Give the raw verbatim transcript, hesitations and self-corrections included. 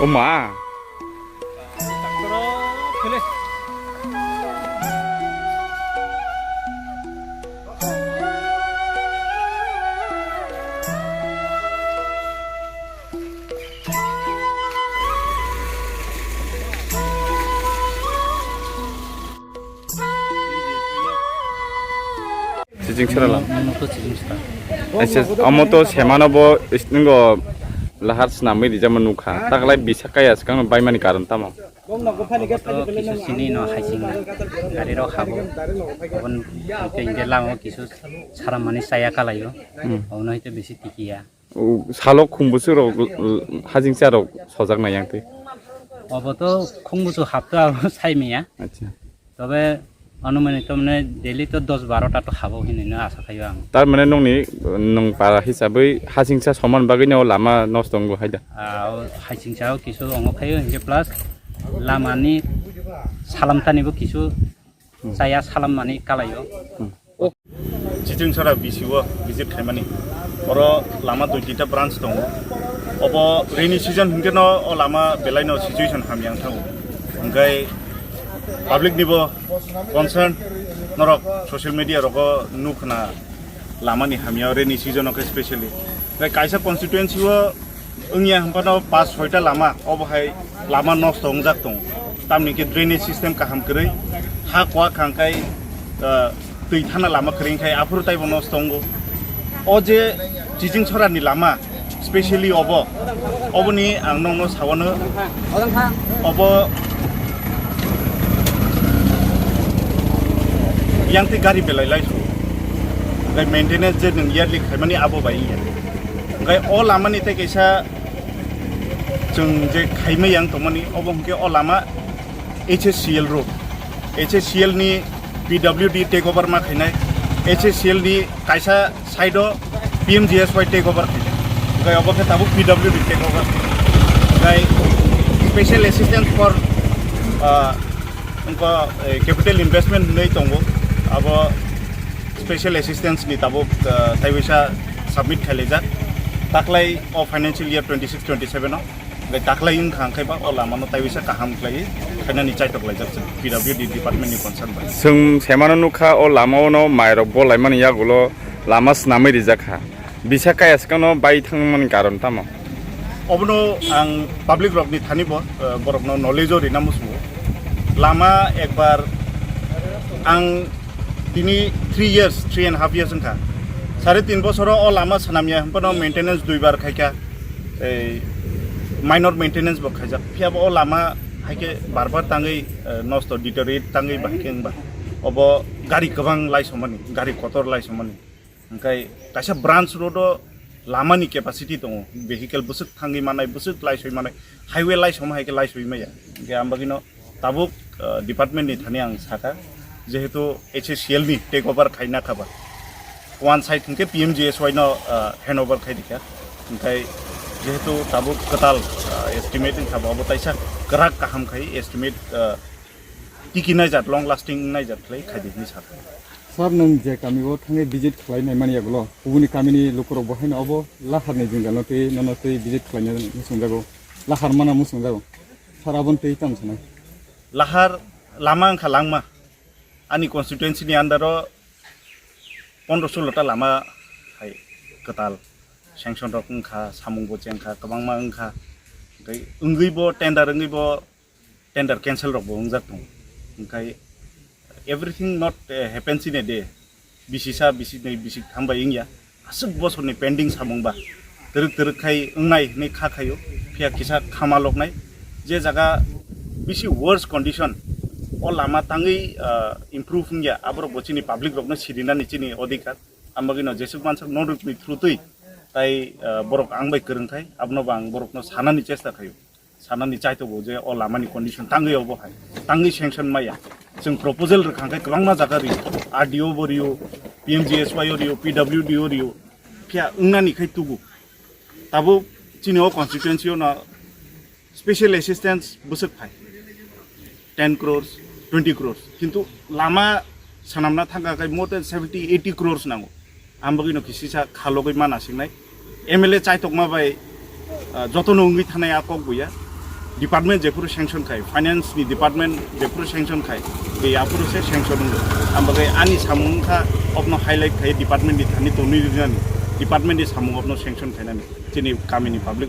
O ma. Chiching sera lang. Omo to chiching sera. Acha, omo to semano bo isningo lahar snamwi rijama nukha. Taklai bisa kaya swkang baimani karon tamo? Obo to kisu sini no haising gari rok habo. Obon hwnkhe inje lama o kisu saramani chaya kalaio. Hmm. Obono hwnkhe bisi tikiya. O, salo khum bwswk rok, l-, l-, hajingcha rok sojak nai yang twi. Obo to khum bwswk hap to abo sai maya. Acha. Tobe anumani to mane daily to dos baro ta to habo hinwi no asa khaio ang. Tar mane nongni, nwng para hisabwi hajingcha soman bagwi no lama nosto wngo hai da? Ah, o hajingcha o kisu ongo khaio hinkhe plus lamani salamtani bo kisu Hmm. Chaya salam mani kalaio. Hmm. Chiching sora B C O visit khaimani. Oro lama dui tinta branch tongo. Obo rainy season hinkhe no o lama belai no situation hamya wng thango. Hwnkhe public ni bo concern norok social media rogo nukhna lamani hamya rainy season o khe specially. Hwnkhe kaisa constituency o wngya hwnphano pas soita lama, obo hai lama nosto wngjak tongo. Tamni khe drainage system kaham kwrwi, ha kuwa khangkhai, ah, twi thana lama kwrwi khai aphuru taibo nosto wngo. O je Chiching Sorani lama, specially obo, oboni ang nokno sawano, obo yang twi gari belai lai su. Gai maintenance je nwng yearly khaimani abo bai ya. Hwnkhe o lamani tei kaisa chwng je khaimai yang tongmani, obo hwnkhe o lama H S C L road. H S C L ni P W D take over ma khainai, H S C L ni kaisa side o P M G S Y take over khainai. Hwnkhe obo khe tabuk P W D take over. Hwnkhe special assistance for, ah, wngkha, eh, capital investment hinwi tongo. Abo special assistance ni tabuk, ah, taiwisa submit khailaijak. Taklai o financial year twenty six twenty seven o, hwnkhe taklai wngkha hwnkhe ba o lama no taiwisa kaham khlaiwi khainani chaitok laijak chwng P W D department ni concern bai. Chwng semano nukha o lama o no mai rok bolaimani yagulo lama swnamwi rijak kha. Bisa kaya swkangno bai thangmani karon tamo? Obono ang public rokni thani bo, eh, borokno knowledge o rina muchungo. Lama ekbar ang tini three years, three and half years wngkha. Sare tin bosoro o lama swnamya hwnphano maintenance duibar khaikha, ei minor maintenance bo khaijak. Phiya bo o lama haikhe bar bar tangwi, eh, nosto deteriorate tangwi bahai khe wngba. Obo gari kwbang laisomani, gari kotor laisomani. Hwnkhe kaisa branch road o lama ni capacity tongo, vehicle bwswk thangwi manai, bwswk laisoi manai, highway laisoma hai khe laisoi maya. Hwnkhe ang bagwino tabuk, ah, department ni thani ang sakha, jehetu H S C L ni take over khaina kha ba, one side hwnkhe P M G S Y no, ah, hand over khai rikha, hwnkhe jehetu tabuk kwtal, ah, estimate wngkha ba, obo taisa kwrak kaham khai estimate, ah, tiki naijak, long lasting naijak khlai khaidi hinwi sakha. Sir, nwng je kami o thangwi visit khlai nai mani yagulo, kubuni kamini lukurok bo haino obo lahar ni jwngjal no twi nono twi visit khlai nai muchungjago, lahar mana muchungjago. Sir, aboni twi tamo sanai? Lahar lama wngkha langma, ani constituency ni under o pondro solo ta lama hai kwtal sanction rok wngkha, samung bo chengkha, kwbangma wngkha, tei wngwi bo tender wngwi bo tender cancel rok bo wngjak tongo. Hwnkhe everything not, eh, happens in a day. Bisisa, bisinwi, bisitham bai wngya. Aswk bosorni pending samung ba twrwk twrwk khai wngnai hwnwi kha khaio. Phiya kisa khama loknai. Je jaga bisi worse condition, o lama tangwi, ah, improve wngya, aborok bo chini public rokno sirinani chini odhikar. Ambagwino jeswk manswk no rwkni through twi tai, ah, borok ang bai kwrwng khai, abono bo ang borokno sanani chesta khaio. Sanani chaitogo je o lamani condition tangwi obo hai, tangwi sanction maya. Chwng proposal rwkha khe kwbangma jaga rio, R D O bo rio, P M G S Y o rio, P W D o rio, phiya wngnani khai tubu. Tabuk chini o constituency o no special assistance bwswk phai ten crores, twenty crores, kintu lama swnamna thangkha khe more than seventy, eighty crores nango. Ang bagwino kisisa khalogwi ma nasingnai. M L A chaitokma bai, ah, jotono wngwi thanai a kok buya. Department jephuru sanction khai, finance ni department jephuru sanction khai, tei aphuru se sanction wngo. Ang bagwi ani samung wngkha, obno highlight khai department ni thani tonwi rinani, department ni samung obno sanction khainani, chini kamini public.